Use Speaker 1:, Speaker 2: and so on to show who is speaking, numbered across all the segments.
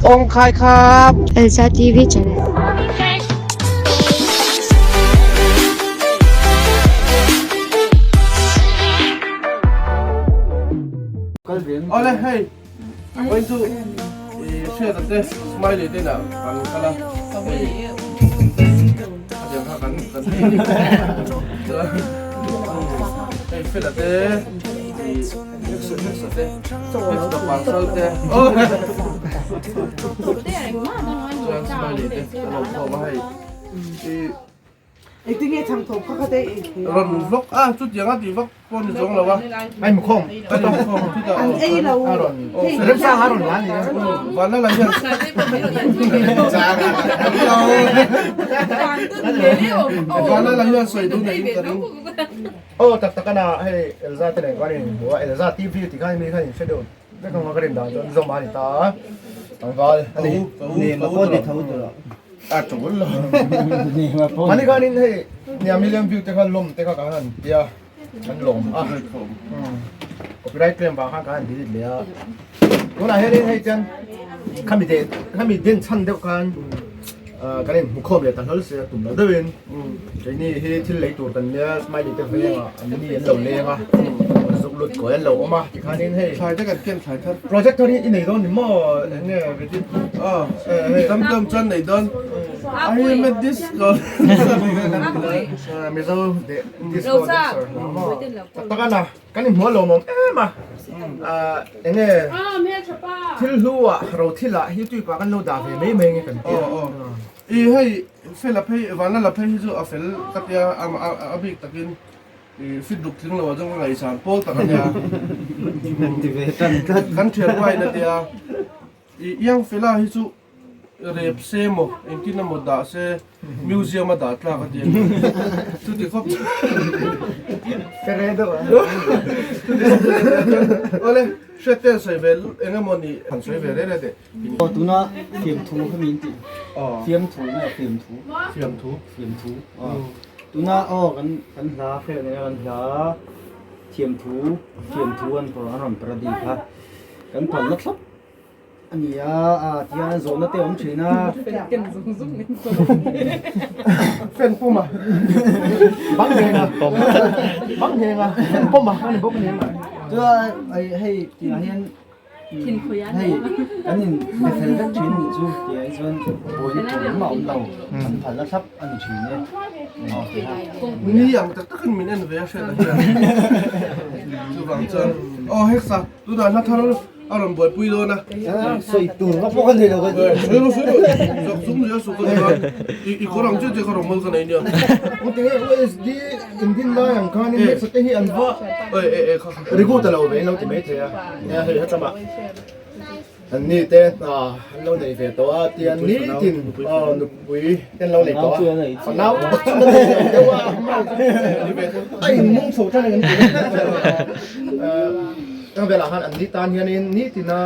Speaker 1: Ong khai khap.
Speaker 2: Elsa TV channel.
Speaker 1: Awle hei vawiin chu i hriat te smiley te inah kan kal a hei a tiang kha kan kan chuan hei fela te i Rawn vlog a chutiang a tih vak pawh ni zawng lo a.
Speaker 3: Ai mu khawm.
Speaker 1: Ai mu khawm chutah
Speaker 4: An ei lo.
Speaker 3: A rawn remsang a rawn la ni.
Speaker 1: Vanla la hian. Vanla la hian sawi duh nei in ka ring.
Speaker 3: Aw tak tak ana hei Elza te nen khan in hmu a, Elza TV tih khan mi khan in hre deuh vek ang a ka rin dan chuan zawm a ni ta a, tlangval a ni. Mahni khanin hei nia million view te khan lawm te kha kan han tia kan lawm a, copyright claim vang khan kan han delete leh a, tunah hianin hei chuan khami deh khami den chhan deuh khan. Kan inhmu khawm leh ta hlawl se a tum lo deuhin keini hi thil lei tur kan nia smiley te vengah an ni an lo leng a zuk lut kawi an lo awm a tikhanin hei
Speaker 1: thlai te kan ken thlai thar
Speaker 3: projector hi i nei dawn ni maw eng nge Vidit
Speaker 1: aw tam tam chuan nei dawn I am a disco
Speaker 3: Mizo disco dancer hna maw tak tak a na. Kan inhmu a lawmawm em a, eng nge thil hlu ah ro thil ah youtube ah kan lo dah ve mai mai nge kan ti a.
Speaker 1: I hei fel a phei vanla la phei hi chu a fel ka tia a bik takin i fit ruk tling lo ah chuan ka ngaihsan pawl tak a nia kan thian ruain a tia i iang fela hi chu Rep se maw engtin emaw dah se museum a dah tlak a ti a ni. Chuti khawp chu.
Speaker 3: Ka re deuh a.
Speaker 1: Awle hriat te an sawi ve eng emaw ni an sawi ve reng reng teh.
Speaker 5: Aw tuna fiamthu kha min tih. Fiamthu nge fiamthu?
Speaker 1: Fiamthu.
Speaker 5: Fiamthu. Tuna aw kan kan hla hriat ania kan hla thiamthu fiamthu an rawn parody kha kan phalna thlap. A ni a, a tihian zawhna te a awm thin a.
Speaker 3: Fan pawm a, bang ngheng a, bang ngheng a, fan pawm a a ni bawk a ni.
Speaker 5: Chuan hei tihah hian hei kan in be fel vek thin nih chu tihah hi chuan buaina tur engmah a awm lo, an phalna thlap a ni thin e.
Speaker 1: Ni ang tak takin min en ve a hriat ah hian chuvang chuan aw heksa tunah hla thar A rawn buaipui dawn a.
Speaker 5: Sawi tur nga pawh ka nei lo ka ti.
Speaker 1: Sawi rawh sawi rawh. Zak zum nia su ka ti a. I kawr ang chiah chiah kha rawng mal ka nei nia.
Speaker 3: U tinge USD in din lai ang khan in hmeichhe te hi an va rigu ta lo ve in lo ti mai thei a. Nia hei hetlama an ni te hna an lo nei ve tawh a tian nitin nupui te an lo nei tawh a. Fanau tak chu ka nei lo deuh a. A inmung chho tan ang an ti. Tang velah khan an ni tan hianin nitina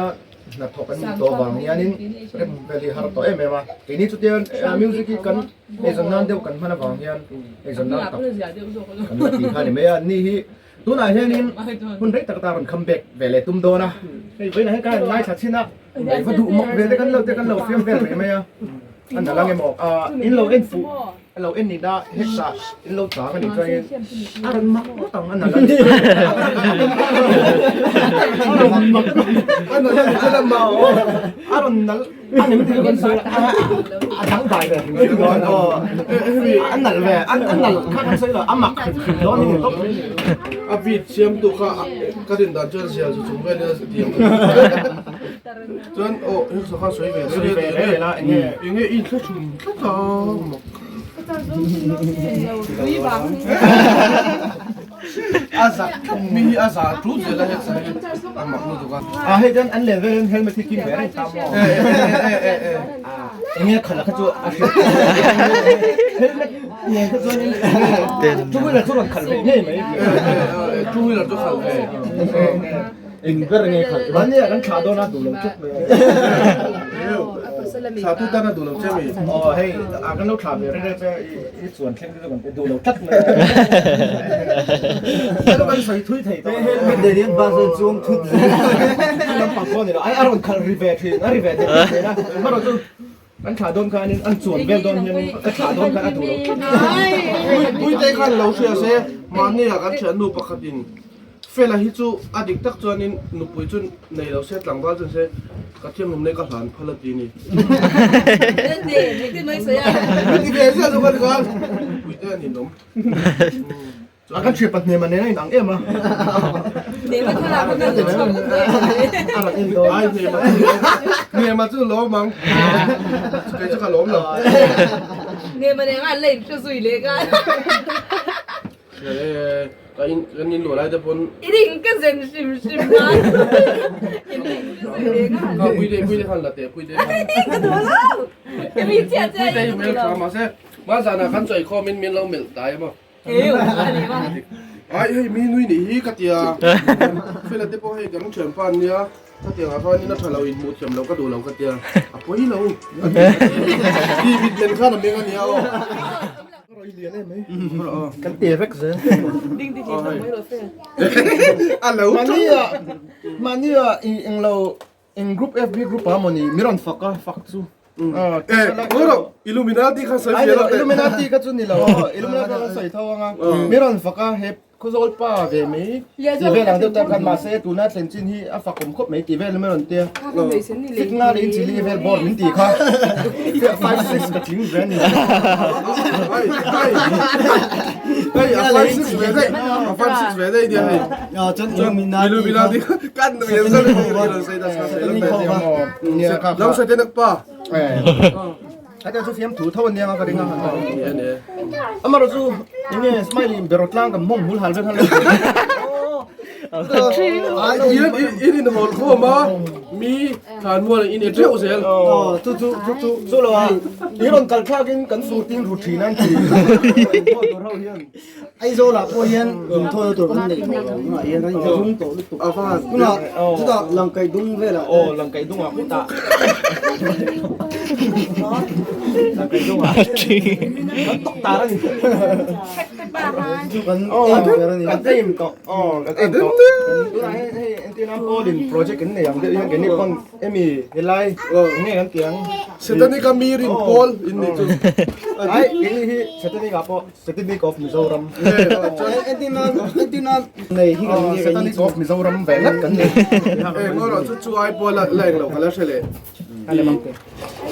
Speaker 3: hnathawk an nih tawh avang hianin rem vel hi har tawh em em a. Keini chutia music hi kan eizawn nan deuh kan hman avang hian eizawn nan tak kan la ti kha a ni mai a. Ni hi tunah hianin hun rei tak ata rawn come back ve leh tum dawn a. Hei vawiinah hian ka han ngaithla chhin a, ei va duh mawk ve te kan lo te kan lo fiam vel mai mai a. A nalh ang emaw in lo en fuh. A lo en nihna heksa in lo chang a nih chuan in a rawn mak ngawt ang a nalh a ni. A rawn mak a nalh a ni chuan a mak a rawn nalh a nem thil kan sawi a a dang dai ve hrim hrim dawn aw a nalh ve a nalh kha kan sawi lo a mak hrim hrim dawn a ni tawp.
Speaker 1: A beat siamtu kha ka rin dan chuan zial chu chung velin a tiang Chuan aw heng kha sawi ve
Speaker 3: sawi ve reng reng a enge
Speaker 1: enge i thla thun tlat a mak a za mi hi a za tut zel a heng sawi a mak lutuk a
Speaker 3: a hei chuan an len velin helmet hi kim ve reng ta maw
Speaker 1: e e e e
Speaker 3: enge khalh kha chu a hriat helmet nen kha chuan two wheeler chu rawn khalh ve ngei mai
Speaker 1: two wheeler chu khalh ve.
Speaker 5: Eng ber nge khalh?
Speaker 3: Mahni ah kan thlah dawn a duh lo tuk mai a.
Speaker 1: Thla tu tan a duh lo che mi?
Speaker 3: Aw hei a kan lo thla ve reng reng che i chuan thleng te chu kan pe duh lo tlat mai. Hei kan sawi thui thei tawh.
Speaker 5: Helmet nen hian bus a chuang thut zel.
Speaker 3: Lampang pawh a ni lo, a rawn khalh ri ve thin, a ri ve thin thin a, amaherawhchu chu Kan thlah dawn khanin an chuan vel dawn hianin ka thlah dawn khan a duh lo tlat.
Speaker 1: Puite khan lo hria se, mahni ah kan thiannu pakhatin Fela hi chu a dik tak chuanin nupui chu nei lo se, tlangval chu ni se, ka thianghlim nei ka hlan phal a ti ni. Ti ve ziah chu ka ti khan, Puite a ninawm.
Speaker 3: A kan thian pahnih nen a inang em a. A rawn en dawn.
Speaker 1: Ai hnema chu hnema chu lawm ang. Kei chu ka lawm lo.
Speaker 2: Hnema nen khan la inhre zui leh nghal.
Speaker 1: Ka in kan in luah lai te pawn.
Speaker 2: I ring ka zen hrim hrim a. In la inhre zui leh nghal.
Speaker 1: Ka pui te pui te khan la teh pui te khan.
Speaker 2: Ka duh lo. Ka mi chiah chiah
Speaker 1: in ka duh lo. Mahse hmanzanah kan chawi khawmin min lo melh dai a maw. Ai hei mi nui nih hi ka tia Fela te pawh hei kan thianpa an nia ka tiangah khan in a tha lo in hmuh thiam lo ka duh lo ka tia a pawi lo ti mit men khan a meng a nia aw.
Speaker 3: Kan te vek zel.
Speaker 1: A lo
Speaker 3: Mahnia mahnia i englo Eng group FB group ah mawni mi rawn fak a fak chu.
Speaker 1: Eh rawh Illuminati kha sawi fiah rawh.
Speaker 3: Illuminati kha chu ni lo Illuminati kha sawi tho anga mi rawn fak a he Khawzawl pa ve mai tih vel ang deuh tak khan mahse tuna thlen chin hi a fak awm khawp mai tih vel mi rawn tia sik nga leh in chili vel bawr min tih kha 5 6 ka tling ve a ni.
Speaker 1: Ai ai ai a 5 6 ve daih a 5 6 ve daih nia hei.
Speaker 5: Chuan Illuminati
Speaker 1: Illuminati kan nuih zan lo sa te nak pa
Speaker 3: Heta chu fiam thu tho ania ka ring a amaro chu enge smiley bero tlang kan mawng hul hal vek han
Speaker 1: in in hol khawm a mi thlan mual in e theuh zel
Speaker 3: chu chu chu chu chu lo a i rawn kal thlak in kan sur ting ru thin an ti
Speaker 5: Aizawl ah pawh hian inthawina tur kan neih tawh lo tunah hian kan inthawng tawh lutuk tunah chutah langkaih dung velah
Speaker 3: aw langkaih dungah kutah langkaih dungah kan tok tar a ni
Speaker 5: chu kan aim ber a ni
Speaker 3: kan aim tawh aw kan aim tawh tunah hian hei entirnan pawlin project kan nei ang deuh hian keini pawn Emi helai enge kan tih ang?
Speaker 1: Setanica mi rin pawl in nih chu.
Speaker 3: Ai keini hi Setanica pawh Setanic of Mizoram.
Speaker 5: Entirnan entirnan nei hi kan ni
Speaker 3: Setanic of Mizoram ve ngat kan ni.
Speaker 1: Eh ngawrawh chu chu ai pawh la la englo ka la hre leh.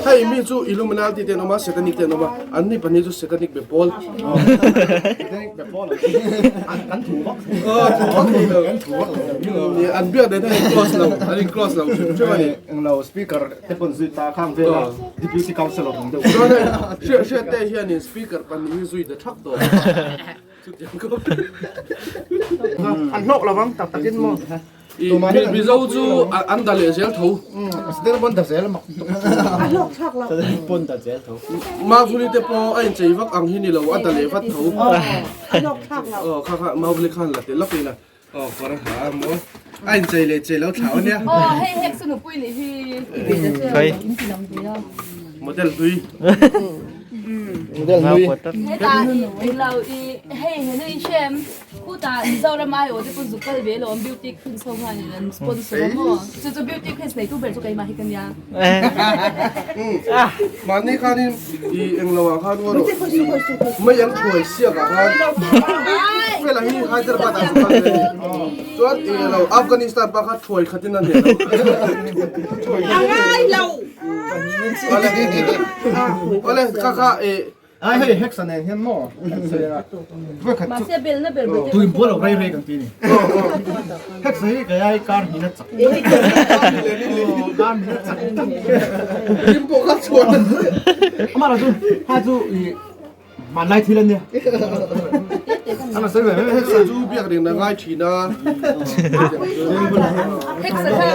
Speaker 1: Hei mi chu Illuminati te an awm a, Setanic te an awm a, an ni pahnih chu Setanic be pawl.
Speaker 3: Setanic be pawl an kan thu vak.
Speaker 1: Aw thu vak thei lo.
Speaker 3: Kan thu vak lo.
Speaker 1: An biak dan hi a in close lo, an in close lo hrim hrim a ni.
Speaker 3: Englo speaker te pawn zui ta khang vel a, deputy councillor ang deuh.
Speaker 1: Chuan hei hriat hriat te hianin speaker pahnih hi zui ta thak tawh. Chutiang khawp.
Speaker 3: An hlawk lo vang tak takin maw.
Speaker 1: Mizo chu an da leh zel tho.
Speaker 3: State pawn da zel mak.
Speaker 4: A hlawk thlak lo.
Speaker 5: State pawn da zel tho.
Speaker 1: Mavuli te pawh a inchei vak ang hi ni lo, a da leh vat tho.
Speaker 4: A hlawk thlak lo.
Speaker 1: Aw kha kha Mavuli khan la ti lawk ila. Aw kawr a ha maw. A inchei leh chei lo thlau ania.
Speaker 2: Aw hei hek chu nupui nih hi ti ve ta che in ti lang ve a.
Speaker 1: Model hlui.
Speaker 3: Model hlui.
Speaker 2: Heta i lo i hei henu i hrem. Khutah Mizoram aiawh te pawh zuk kal ve lo an beauty queens ho hian an sponsor a maw? Chu chu beauty queens neitu ber chu keimah hi ka nia.
Speaker 1: Mahni khanin i englo ah khan ngaw rawh mai an thuai siak ah khan fela hi Hyderabad ah zuk kal ve a ni. Chuan englo Afghanistan pa kha thuai khatin a hneh lo.
Speaker 4: A ngai lo.
Speaker 1: Awle kha kha i
Speaker 3: Ai hei Hexa nen hian maw kan sawi a, vawi khat chu
Speaker 2: Mahse belna ber ber te
Speaker 3: tuin bual lo rei rei kan ti a ni. Hexa hi kei ai kar hnih na chak kar hnih na chak tak.
Speaker 1: Rim pawh kha chhuah.
Speaker 3: Amah lah chu ha chu i hmanlai thil a nia.
Speaker 1: Ama sawi ve ve Hexa chu biak reng na ngai thin a.
Speaker 2: Hexa kha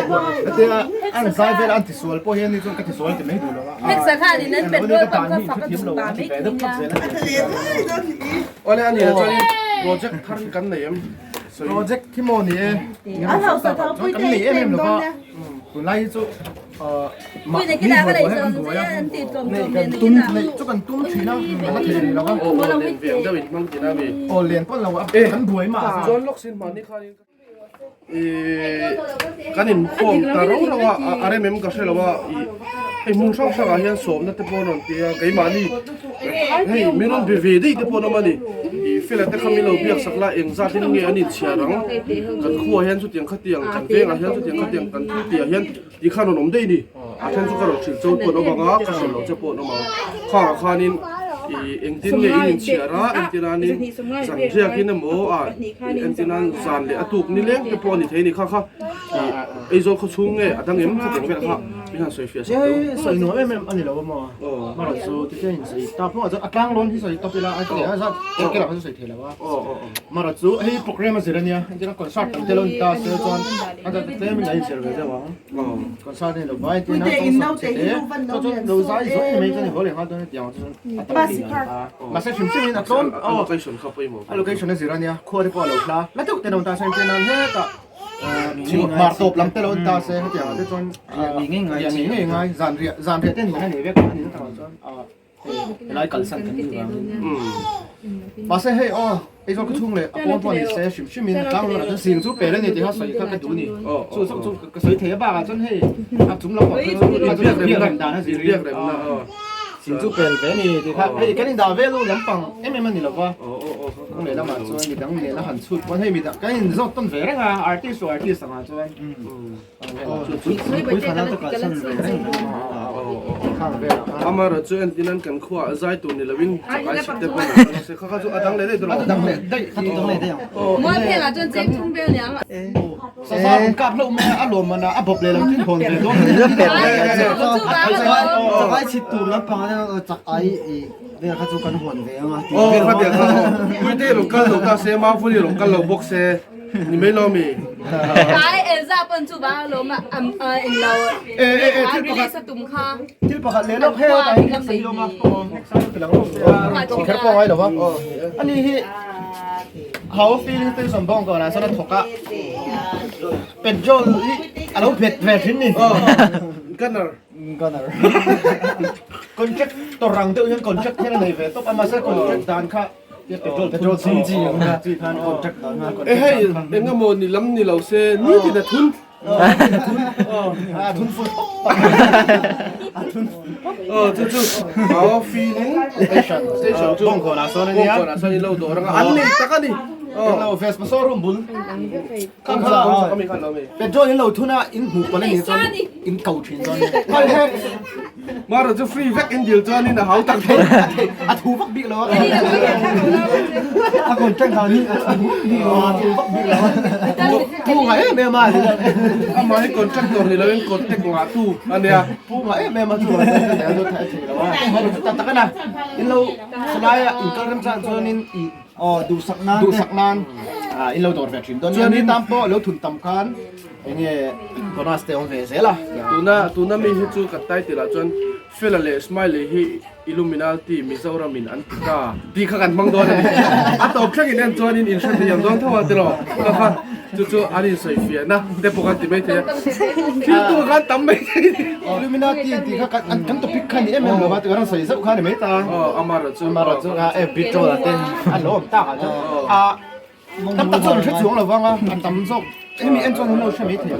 Speaker 3: Hetia an zai vel an tisual pawh hian ni chuan ka tisual ti mai duh lo a.
Speaker 2: Hexa khan in an petrol pump kha fak a tum ta mai thei nia.
Speaker 1: Awle a nia chuan project thar hi kan nei em?
Speaker 3: Project hi maw ni e?
Speaker 4: An hausa thar pui te
Speaker 3: Kan nei em em
Speaker 4: claim
Speaker 3: lo
Speaker 4: dawn
Speaker 3: va.
Speaker 4: nia.
Speaker 3: Tunlai hi chu. Kan tum neih chu kan tum thin a, a la thei rih lo a.
Speaker 1: Aw len ve ang deuh in hmang thin a mi.
Speaker 3: Aw len pawn lo a, kan buai mah a.
Speaker 1: Chuan lawk sin mahni khanin kan inkhawm ta ro ro a, a rem em ka hre lo a, hei hmun hrang hrang ah hian sawmna te pawh an rawn ti a, keimahni hei min rawn be ve daih te pawh an awm a ni, ih fela te kha min lo biak sak la eng zat in nge an inchhiar ang, kan khuaah hian chutiang khatiang kan vengah hian chutiang khatiang kan thil tihah hian ti khan rawn awm daih a ni, a then chu ka rawn hrilh cho pawh an awm ang a, ka hrilh loh che pawh an awm ang, khangah khanin ih engtin nge in inchhiar a, entir anin zan riakin emaw ah entir nan zan leh a tuk ni leng te pawh a ni thei a ni kha kha ih Aizawl khaw chhung nge a dang em khatiang vel kha min han sawi fiah sak teh u.
Speaker 3: Sawi nuam em em a ni lo a maw? Marawh chu tichuan in sawi ta pawh ah chuan a tlang lawn hi sawi tawp ila a ti a zat kel ah kha chu sawi thei lo a. Marawh chu hei program a zir a nia entirna concert tam te lo ni ta se chuan a zat tlem in a inzir ve deuh ang. Concert a ni lo vai entirna sawng che te chuan chuan lo zai zawk ni mai chuan i haw leh nghal dawn a ti ang chu chuan a tam thin ang a. Mahse hrim hrim in a tlawm
Speaker 1: A location kha pawimawh.
Speaker 3: A location a zir a nia khua te pawh a lo hla la deuh te lo ni ta se entirna hetah Mar tawp lam te lo an ta se hetiang ah te chuan riah ngei ngei ngai zan riah zan riah te ni a nei vek a ni na takah chuan helai kalsan kan nih vangin mahse hei aw Aizawl khaw chhung leh a pawn pawh ni se hrim hrim in tlang rual ah chuan sing chu pel a ni tih kha sawi kha ka duh a ni chu zawk chu ka sawi thei a bakah chuan hei a chung lam pawh chu biak rem dan a zir in sing chu pel ve a ni tih kha hei kan indah vel u lampang em em a ni lova. Kawng leh lamah chuan midang nena han chhut pawn hei midang kan in zawt tawn ve reng a artist to artist angah chuan pui thana te kalsan ve reng khang velah khan
Speaker 1: Amaherawh chu entin an kan khuaah zai tur ni lovin chakai chhit te pawh an se kha kha chu a dang leh daih tur
Speaker 3: a dang leh daih kha dang leh daih ang
Speaker 2: Mual phengah chuan cheng thum vel niang
Speaker 3: Saza rawn kap hlauh mai a a lawm man a a bawp leh lo tin hawn ve dawn
Speaker 5: Chakai chhit tur lampang ah chakai Vel kha chu kan hawn ve ang a.
Speaker 1: Aw kha tiang kha aw. Puite rawn kal lo ta se, Mafuli rawn kal lo bawk se ni mai lo mi.
Speaker 2: Ai Elza pawn chu va lawm a am eng lo a release a tum kha.
Speaker 3: Thil pakhat leh lawk hei a hi heksa hi awm a. Heksa hi tilang lawk se a. Kher pawh ngai lo va. Ani hi How filling station bawng kawnah sawn a thawk a. Petrol hi a lo phet ve thin ni.
Speaker 1: Gunner.
Speaker 3: Gunner. Contract tawrh ang deuh hian contract hian a nei ve tawp a mahse contract dan kha petrol petrol chi chi ang kha chi khan contract dan kha
Speaker 1: E hei eng emaw ni lam ni lo se nitin a thun
Speaker 3: a thun full a thun
Speaker 1: aw chu chu aw feeling
Speaker 3: station
Speaker 1: station chu
Speaker 3: bawngkawnah sawn a nia
Speaker 1: bawngkawnah sawn in lo dawr anga an nei tak a ni
Speaker 3: aw lo Vespa showroom bul Petrol in lo thun a in hmuh pawlh a nih chuan in ko thin chuan
Speaker 1: Mara chu free vek in dil chuan in a hau tak thei
Speaker 3: a thu vak bik lo a
Speaker 5: a contract dan hi a thu vak bik lo a
Speaker 3: thu vak bik lo a pu ngah em em a
Speaker 1: amah hi contractor ni lo in contact ngah tu ania
Speaker 3: pu ngah em em a chu a thei lo a tak tak ana in lo salai a in kal rem chan chuan in i
Speaker 5: Aw duhsak nan te.
Speaker 3: Duhsak nan in lo dawr ve thin dawn nia. Ni tam pawh lo thun tam khan enge bonus te awm ve zel a.
Speaker 1: Tuna tuna mi hi chu ka title ah chuan Fela leh Smiley hi Illuminati Mizoram in an ti ta tih kha kan hmang dawn a ni. A tawp thleng in en chuan in inhre thei ang dawn tho a tiraw kha kha chu chu an insawi fiahna te pawh kan ti mai thei a. Thil tu khan tam mai thei a ni.
Speaker 3: Illuminati tih kha kan kan topic kha ni em em lo va tih kan sawi zauh kha ni mai ta.
Speaker 1: Aw Amara chu.
Speaker 3: Amara chu a eh petrol a te a lo awm tak ah chuan a tam tak chuan an hre chuang lo vang a a tam zawk hemi en chuan an lo hre mai thei lo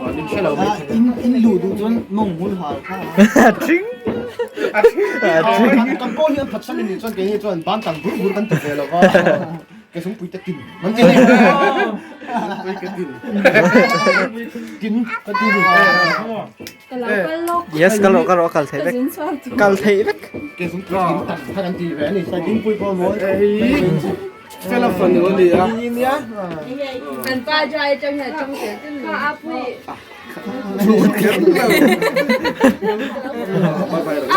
Speaker 3: an hre lo mai thei.
Speaker 5: In in luh duh chuan mawng hmul hal kha.
Speaker 6: A thing.
Speaker 3: A thing. Kan pawl hi an phatsan anih chuan keini chuan ban tang bur bur kan ti ve lo va. Ke sungpui te tin man ti ni.
Speaker 1: Sungpui ke tin.
Speaker 3: Tin ka ti ni.
Speaker 6: Yes kal rawh kal rawh kal thei vek. Kal thei vek.
Speaker 3: Ke sungpui tin tam kha kan ti ve ani.
Speaker 5: Ding pui pawh mawi.
Speaker 1: Fela fanu a ni a.
Speaker 3: Nia.
Speaker 2: Kan pa jai tang hian tang tel tel. Ka a pui.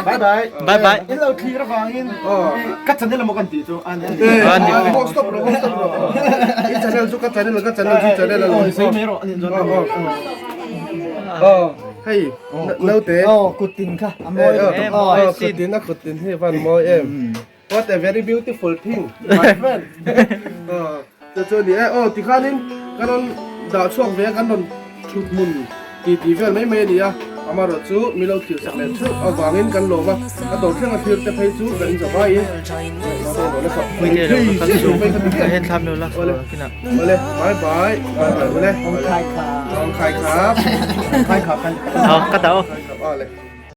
Speaker 3: Bye bye.
Speaker 6: Bye bye.
Speaker 3: In lo thlir avangin ka channel emaw kan tih chu a ni.
Speaker 1: Stop rawh stop rawh. I channel chu ka channel ka channel chu channel a lo.
Speaker 3: Sawi mai rawh.
Speaker 1: Aw hei naute.
Speaker 5: Aw kut tin kha a mawi lutuk.
Speaker 1: Aw kut tin a kut tin hi a van mawi em. What a very beautiful thing my friend. Aw chu chu a ni e. Aw tikhanin kan rawn dah chhuak ve a kan rawn thut hmun. Ti ti vel mai mai a ni a, amaherawh chu mi lo thlir sak leh theuh avangin kan lawm a, a tawp thleng a thlir te phei chu kan inza vaiin Awle bye bye bye bye awle Awng khai khap
Speaker 6: Ka tau.
Speaker 1: Awle.